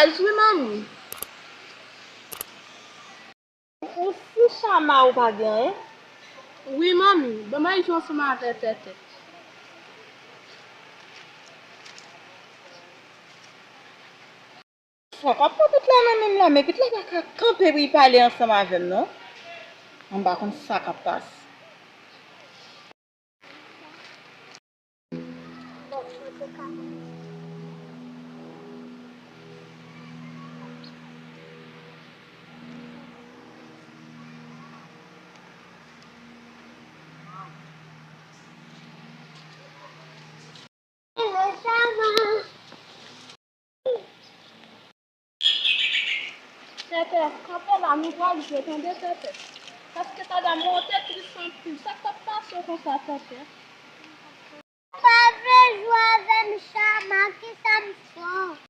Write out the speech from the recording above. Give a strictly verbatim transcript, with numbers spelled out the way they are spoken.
Wi, manmi. Ou si Chama ou pa gen anyen? Wi, manmi. Ban m al jwe ansanm avè Tètè. Sa k ap pran pitit la nan men m la, men pitit la pa ka kanpe pou l pale ansanm avè m, non. M pa konn sa k ap pase. Tètè, kanpe la, nou pral jwe, tande, Tètè. Paske tande, mwen te tris anpil. Sa k t ap pase w konsa, Tètè? Pa vle jwe avè m, Chama, kisa m fè w?